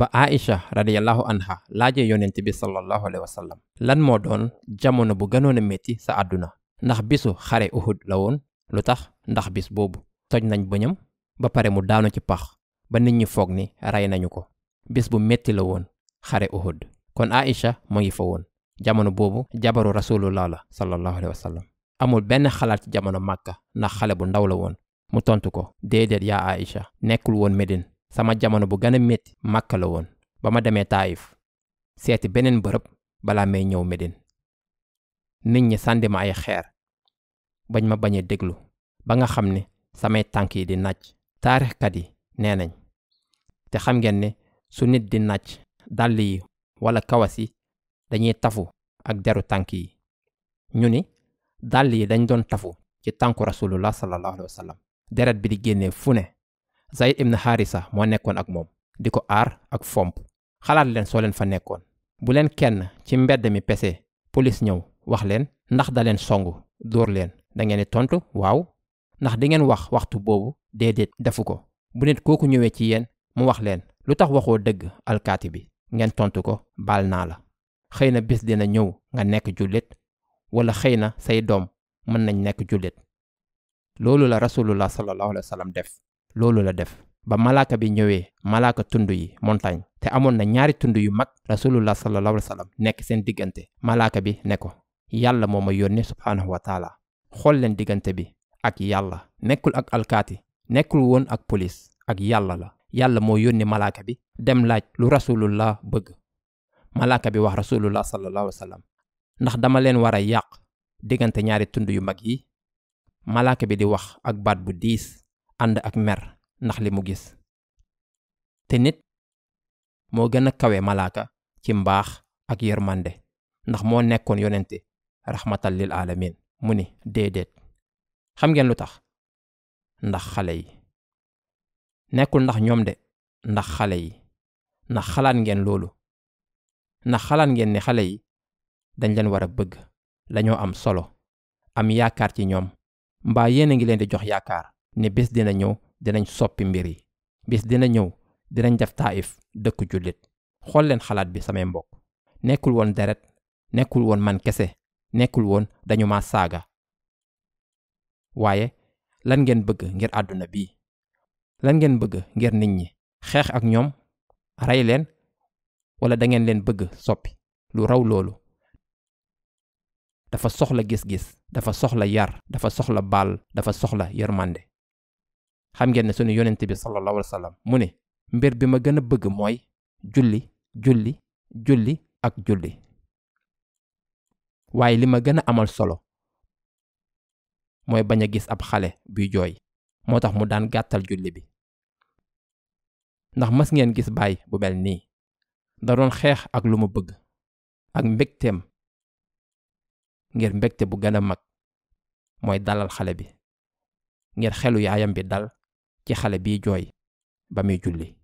ba Aïcha radiyallahu anha laajee yonent bi sallallahu alayhi wa sallam lan moo doon jamono bu gënoon a métti sa àdduna ndax bisu xare Uhud la woon lu tax ndax bis boobu toj nañ bëñam ba pare mu daanu ci pax ba nit ñi foog ni rey nañu ko bis bu metti la woon xare Uhud kon Aïcha mu ngi fa woon jamono boobu jabaru rasulullah la sallallahu alayhi wa sallam amul benn xalaat ci jamono Màkka ndax xale bu ndaw la woon mu tontu ko déedéet yaa Aïcha nekkul woon Médine sama jamono bu gën a métti Màkka la woon ba ma demee Taayif seeti beneen bërëb balaa may ñëw Médine nit ñi sànni ma ay xeer bañ ma bañ a déglu ba nga xam ne samay tànk yi di nàcc taarixkat yi nee nañ te xam ngeen ne su nit di nàcc dàll yi wala kawas yi dañuy tafu ak deru tànk yi ñu ni dàll yi dañ doon tafu ci tànku rasulullah sallallahu alayhi wa sallam deret bi di génnee fu ne Zayd ibn Harisa moo nekkoon ak moom di ko aar ak fomp xalaat leen soo leen fa nekkoon bu leen kenn ci mbedd mi pese police ñëw wax leen ndax da leen songu dóor leen da ngeen di tontu waaw ndax di ngeen wax waxtu boobu déedéet defu ko bu nit kooku ñëwee ci yéen mu wax leen lu tax waxoo dëgg alkaati bi ngeen tontu ko baal naa la xëy na bis dina ñëw nga nekk jullit wala xëy na say doom mën nañ nekk jullit loolu la rasulullah sallallahu alayhi wa sallam def loolu la def ba malaaka bi ñëwee malaaka tund yi montagne te amoon na ñaari tund yu mag rasulullah sallallahu alayhi wa sallam nekk seen diggante malaaka bi ne ko yàlla moo ma yónni subhaanahu wa taala xool leen diggante bi ak yàlla nekkul ak alkaati nekkul woon ak police ak yàlla la yàlla moo yónni malaaka bi dem laaj lu rasulullah bëgg malaaka bi wax rasulullah sallallahu alayhi wa sallam ndax dama leen war a yàq diggante ñaari tund yu mag yi malaaka bi di wax ak baat bu diis ànd ak mer ndax li mu gis te nit moo gën a kawe malaaka ci mbaax ak yërmande ndax moo nekkoon yonente rahmatan lil alamin mu ni déedéet xam ngeen lu tax ndax xale yi nekkul ndax ñoom de ndax xale yi ndax xalaat ngeen loolu ndax xalaat ngeen ne xale yi dañ leen war a bëgg lañoo am solo am yaakaar ci ñoom mbaa yéen a ngi leen di jox yaakaar ne bés dina ñëw dinañ soppi mbir yi bés dina ñëw dinañ def Taayif dëkk jullit xool leen xalaat bi samay mbokk nekkul woon deret nekkul woon man kese nekkul woon dañu ma saaga waaye lan ngeen bëgg ngir àdduna bii lan ngeen bëgg ngir nit ñi xeex ak ñoom rey leen wala da ngeen leen bëgg soppi lu raw loolu dafa soxla gis-gis dafa soxla yar dafa soxla baal dafa soxla yërmande xam ngeen ne sunu yonent bi sallallahu alayhi wa sallam mu ne mbir bi ma gën a bëgg mooy julli julli julli ak julli waaye li ma gën a amal solo mooy bañ a gis ab xale buy jooy moo tax mu daan gàttal julli bi ndax mës ngeen gis baay bu mel nii da doon xeex ak lu mu bëgg ak mbégteem ngir mbégte bu gën a mag mooy dalal xale bi ngir xelu yaayam bi dal ci xale biy jooy ba muy julli